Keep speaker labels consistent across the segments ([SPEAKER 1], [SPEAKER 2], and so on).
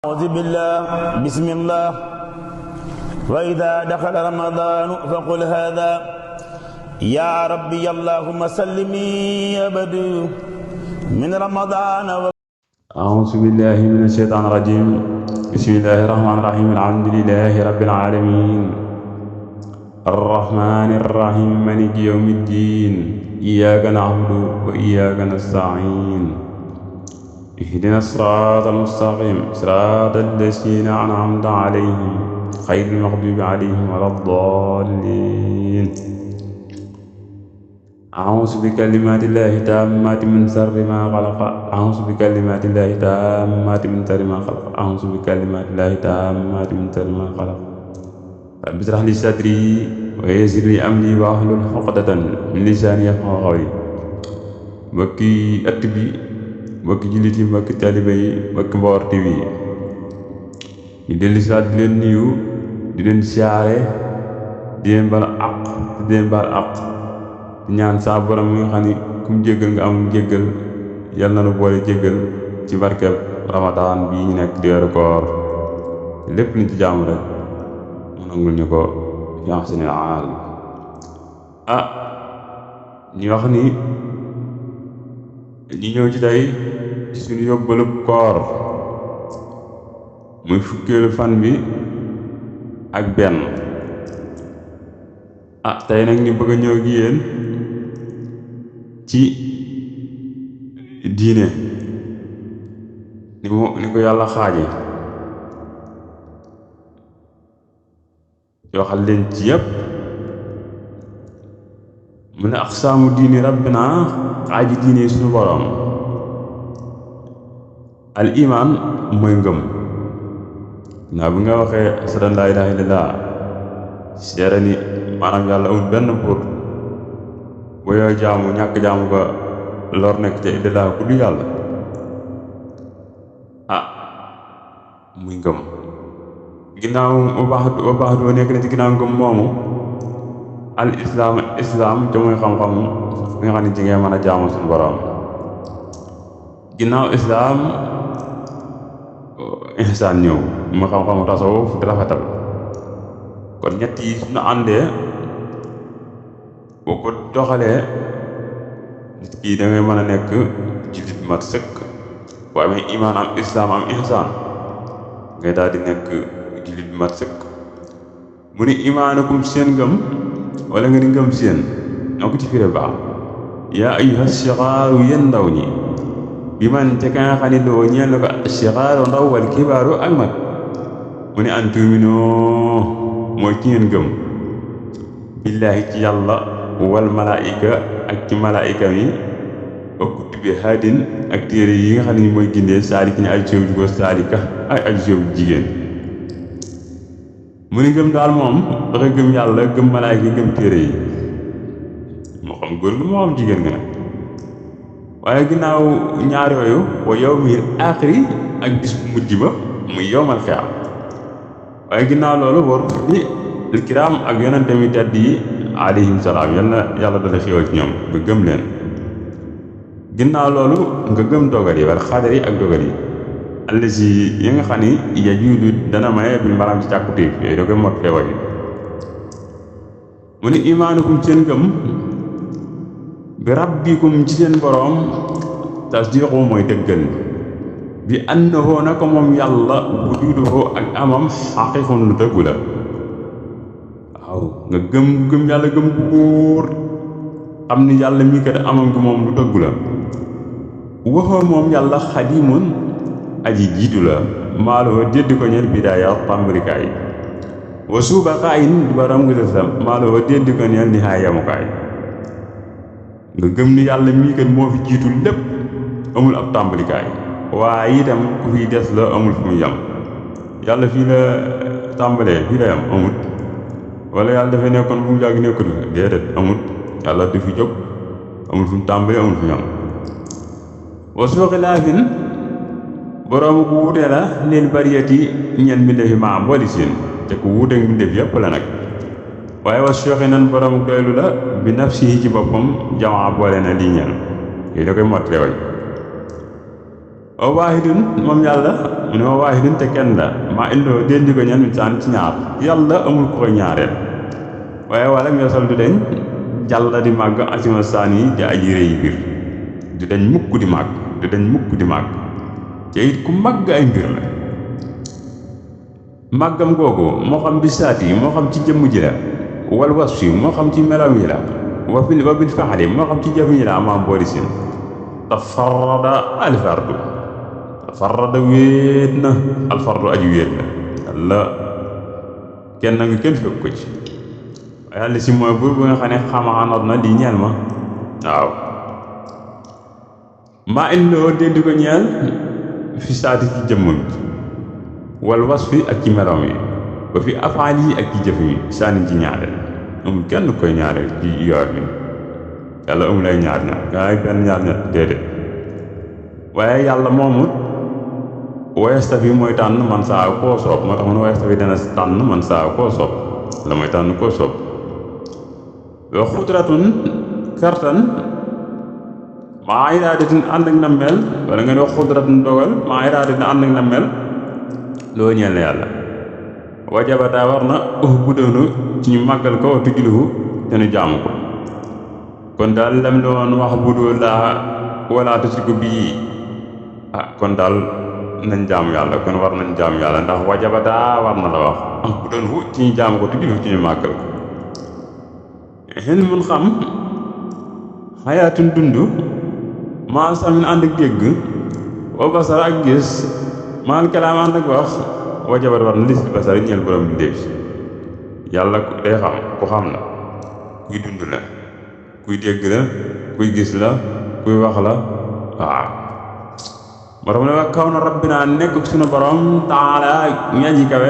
[SPEAKER 1] أعوذ بالله بسم الله وإذا دخل رمضان فقل هذا يا ربي اللهم سلمي أبدا من رمضان
[SPEAKER 2] أعوذ بالله من الشيطان الرجيم بسم الله الرحمن الرحيم الحمد لله رب العالمين الرحمن الرحيم مالك يوم الدين إياك نعبد وإياك نستعين اهدنا الصراط المستقيم صراط الذين أنعمت عليهم غير المغضوب عليهم ولا الضالين أعوذ بكلمات الله التامات من شر ما خلق أعوذ بكلمات الله التامات من شر ما خلق أعوذ بكلمات الله التامات من شر ما خلق رب اشرح لي صدري ويسر لي أمري واحلل عقدة من لساني يفقهوا قولي mbokki ëtt bi mbokki jullit yi mbokki taalibe yi mbokki Mbaor TV ñu dellu si waat di leen nuyu di leen siyaare di leen bal àq di leen baal àq di ñaan saa borom mi nga xam ni kum jéggal nga am jéggal yal na nu boole jéggal ci barkeb Ramadan bii ñu nekk di weeru koor lépp luñ ci jaamu rek mu nangul ñu ko fi ahsanil aal ñu wax ni ñu ñëw ci tey ci suñu yóbbalub koor muy fukkeelu fan bi ak benn tey nag ñu bëgg a ñëw gi yéen ci diine ni ko yàlla xaaje waxal leen ci yépp mu ne aqsaamu diini rabbina xaaji diine suñu boroom al iman mooy ngëm naa bi nga waxee sadan laa ilaaha illallaah seere ni maanaam yàlla amul benn buur bu yoo jaamu ñàkk jaamu ko lor nekk ca illallaah ku du yàlla muy ngëm ginnaaw wa baax doo nekk na ci ginnaaw ngëm moomu al islaam te muy xam-xam bi nga xam ne ci ngay mën a jaamu suñu boroom ginnaaw islaam ihsaan ñëw mu xam-xamu tasawuf di rafetal kon ñett yi suñu àndee boo ko doxalee nit kii da ngay mën a nekk jullit mat sëkk boo amee imaan am islaam am ihsaan ngay daal di nekk jullit mat sëkk mu ni imaanukum seen ngëm wala nga ni ngëm seen noo ko ci firé baax yaa ayyuha sixaaru yéen ndaw ñi bi man te ka nga xam ne loo ñeel na ko sixaaru ndaw wal kibaaru ak mag mu ne an tuuminoo mooy ci ngeen gëm billaahi ci yàlla wal malaayika ak ci malaayika mi wa kutubi haadin ak téere yi nga xam ne mooy gindee saaliki ni aju sew ju góor saalika ak aju sew jigéen mu ni gëm daal moom dafa gëm yàlla gëm malaayika gëm téere yi moo xam góor nga moo xam jigéen nga nag waaye ginnaaw ñaar yooyu wa yawmil aaxiri ak bis bu mujj ba muy yawmal xiyaam waaye ginnaaw loolu war bi al kiraam ak yonente mi tedd yi alayhim salaam yàlla dala xéewal ci ñoom nga gëm leen ginnaaw loolu nga gëm dogal yi wala xadar yi ak dogal yi allasi yi nga xam ni yajuudu dana maye bil maram ci càkkutéef yooyu da koy mot xéewal yi mu ni imaanukum seen gëm bi rabbikum ci seen boroom tasdiqu mooy dëggal bi annahu naka moom yàlla wujuduhu ak amam xaqiqun lu dëggu la waaw nga gëm yàlla gëm bu wóor xam ni yàlla mii kat amam gi moom lu dëggu la waxoo moom yàlla xadimun aji jiitu la maaloo déddi ko ñeel bidaaya tàmbarikaay wa suuba xaayin di baram nga sa maaloo déddi ko ñeel ni xaay yamukaay nga gëm ni yàlla mii kat moo fi jiitu lépp amul ab tàmbalikaay waaye itam ku fiy des la amul fu muy yam yàlla fii la tàmbalee fii la yam amul wala yàlla dafay nekkoon bu mu jàgg nekkul la déedéet amul yàlla du fi jóg amul fu mu tàmbalee amul fu mu yam wa suuxi laafin boroomu ku wutee la leen bariyati ñeen mbindeef yi maa booli seen te ku wuuteek mbindeef yépp la nag waaye wa suuxi nan boroomu doylu la bi nafsihi ci boppam jamaa boole na lii ñeen yooyu da koy mottale way wa waahidun moom yàlla mu ne wa waahidun te kenn la maa indoo déndi ko ñan mit saan ci ñaar yàlla amul ko koy ñaareel waaye wala nga sol du deñ jàlla di màgg asima saan yi di aji rëy mbir du dañ mukk di màgg du dañ mukk di màgg te it ku màgg ay mbir la màggam googu moo xam bi saat yi moo xam ci jëmm ji la wal wasfi moo xam ci melaw yi la wa bil faxali moo xam ci jëf yi la amaam boori sin tafarrada alfardu tafarrada wéet na alfardu aji wéet la yàlla kenn nga kenn fekk ko ci yàlla si mooy buur bu nga xam ne xamaanoot na di ñeel ma waaw maa indoo déndi ko ñeel fi saati ci jëmmam wal wasfi ak ci meloom yi ba fi afaal yi ak ci jëf yi saani ci ñaareel amul kenn koy ñaareel ci yoor bi yàlla amul ay ñaar gaa yi benn ñaar ñett déedéet waaye yàlla moomut wayastafi mooy tànn man saa koo soob moo tax man wayastafi dana tànn man saa koo soob la mooy tànn koo soob wa xudratun kartan maa iraadatin ànd ak na mel wala nga ne wax xudratun dogal maa iraadatin ànd ak na mel loo ñeel na yàlla wajabata war na bu doonu ci ñu màggal ko wa tujluhu te ñu jaamu ko kon daal lam doon wax bu doo laa wala tusiku bii kon daal nañ jaamu yàlla kon war nañ jaamu yàlla ndax wajabata war na la wax bu doon ci ñu jaamu ko tujluhu ci ñu màggal ko xen mun xam xayaatun dund maa samin ànd ak dégg wa basara ak gis maal kalaam ànd ak wax wajabat war na lis li basara ñeel borom bi ndéef yàlla day xam ku xam la kuy dund la kuy dégg la kuy gis la kuy wax la waaw moo tax mu ne wa kaw na rabbinaa nekk suñu borom taala muy aji kawe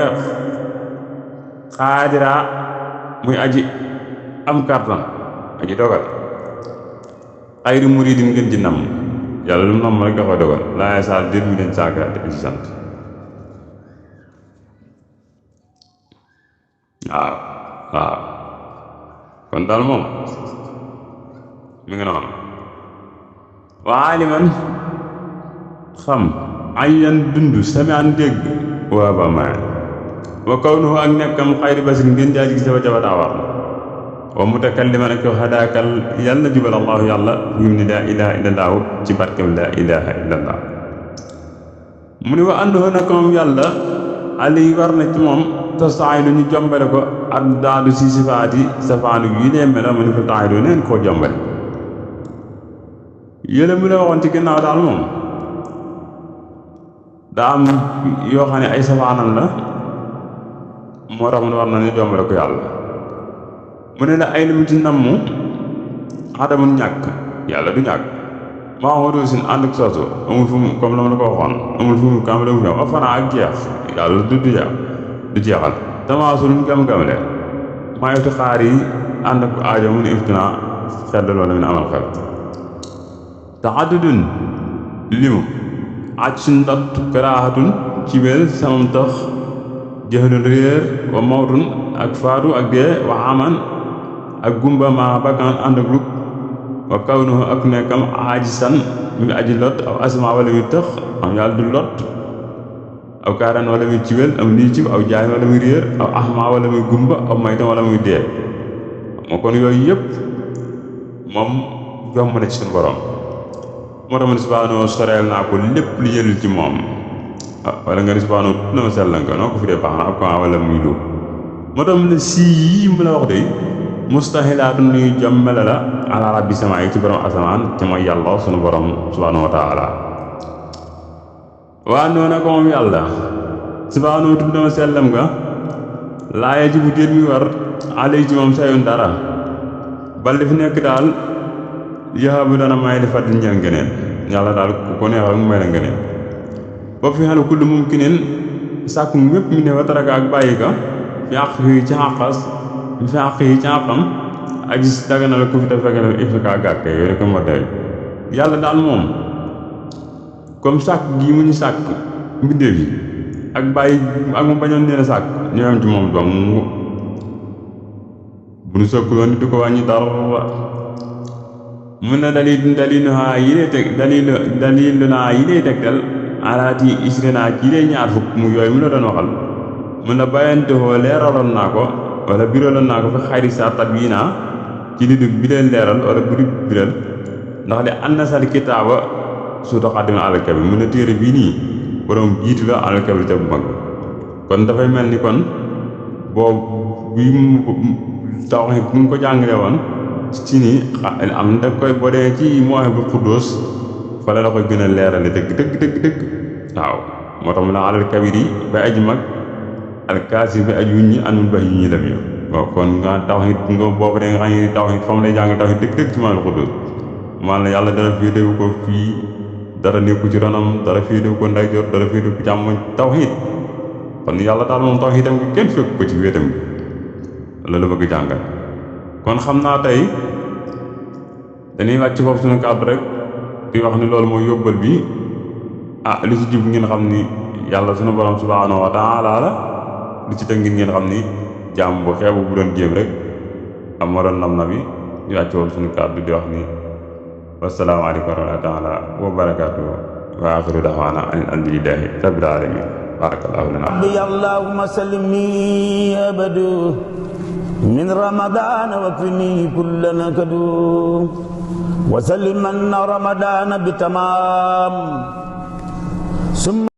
[SPEAKER 2] xaadira muy aji am kàttan aji dogal xayri muridin ngeen ji nam yàlla lu mu nam rek da koy dogal laa saal déet mu leen saakaate ci sant waaw kon daal moom mi ngi noonu waa aliman xam ayyan dund samian dégg waa ba maay wa kawnuhu ak nekkam xayri basir ngeen jaay gis dafa jabataa war wa mutakalliman ak hadaakal yàlla na jubal allahu yàlla yum ni laa ilaha illallahu ci barkem laa ilaha illallah mu ni wa àndoon ak moom yàlla ali war na ci moom tasaay lu ñu jombale ko ak daadu si sifaati safaanu yi dee mela mu ni fa taay lu neen koo jombale yële mu la waxoon ci ginnaaw daal moom daa am yoo xam ne ay safaanam la moo tax mu ne war na ñu jombale ko yàlla mu ne la ay limu ci nammu xadamul ñàkk yàlla du ñàkk maa xóotu sin ànd ak sosu amul fu mu comme la ma la ko waxoon amul fu mu kam la mu ñëw fanaa ak jeex yàlla du jeexal tamaasulun gam-gamle maa yoti xaar yi ànd ak aajo mu ne iftina xel la loolu min amal xel taxaddudun limu aj suñ ndot karaaxatun ci wél samam tax jëxlun réer wa mawtun ak faatu ak dee wa aman ak gumba maa bakkan ànd ak lug wa kawnuhu ak nekkam aajisan mi aji lot aw asma wala muy tëx am yàlla du lot aw kaaran wala muy ciwel am nii cib aw jaay wala muy réer aw ahma wala muy gumba aw maytam wala muy dee moo kon yooyu yëpp moom jomb na ci suñu borom moo tax ma ne subhaanahu soreel naa ko lépp lu yëlul ci moom wala nga ne subhaanahu na ma sell nga noo ko fi dee baax na ab kan wala muy lu moo tax mu ne sii yii mu la wax de mustahilaatu nuy jommele la ala rabbi samaa yi ci borom asamaan te mooy yàlla sunu borom subhaanahu wa taala waa noona ko moom yàlla subhaanahu tudd na ma sellam nga laaye ji bu déet mi war alay ci moom sayun dara bal di fi nekk daal yahabu dana may di fàttali ñeel ngeneen yàlla daal ku ko neex rek mu may la ngeneen boo fi xelu kullu mumkinin sàkku mépp mi ne wa taraka ak bàyyi ka fi àq yi ci àqas fi àq yi ci àqam ak gis daga na la ku fi def fekk na ifrika gàkke yooyu rek moo day yàlla daal moom comme sàkk gii mu ñu sàkk mbindeef yi ak bàyyi ak mu bañoon nee na sàkk ñoo am ci moom dong bu nu sokkuloon di ko wàññi dara mun na dalilu naa yi lay tegtal alaati isrina ci dee ñaar fukk mu yooyu mu la doon waxal mun na bàyyante woo leeraloon naa ko wala biraloon naa ko fi xayri sa tab yi naa ci li dug bi leen leeral wala bu dug biral ndax de an na sal kitaaba su taxaddima alal kabir mun na téere bii nii borom jiitu la alal kabir te bu mag kon dafay mel ni kon boobu bi tawhid bu mu ko jàngale woon ci ni am da koy boo dee ci Mawahibul Quddus fa la koy gën a leerale dëgg waaw moo tax mu ne alal kabir yi bay aji mag alkaasi bi aji wuñ ñi anul bay yu ñi lam yo waaw kon nga tawhid nga boobu de nga xam ne tawhid fa mu lay jàng tawhid dëgg ci Mawahibul Quddus maanaam yàlla dara féetewu ko fii dara nekku ci ronam dara féetewu ko ndeyjoor dara féetewu ko càmmoñ tawhid kon yàlla daal moom tawhidam gi kenn fekk ko ci wéetam gi loolu bëgg jàngal kon xam naa tey dañuy wàcc foofu suñu kàddu rek di wax ni loolu mooy yóbbal bi li ci jub ngeen xam ni yàlla suñu borom subhanahu wa taala la li ci tënk ngeen xam ni jaam bu xeebu bu doon jéem rek am ma doon nam na bi ñu wàcc foofu suñu kàddu di wax ni wassalaamu aleykum wa rahmatullahi taala wa barakaatuhu wa axiru daxwaana an alhamdulillahi rabbil alamin barakallahu lana
[SPEAKER 1] allahumma sallimni abadu من رمضان وكفني كل نكد وسلم أن رمضان بتمام ثم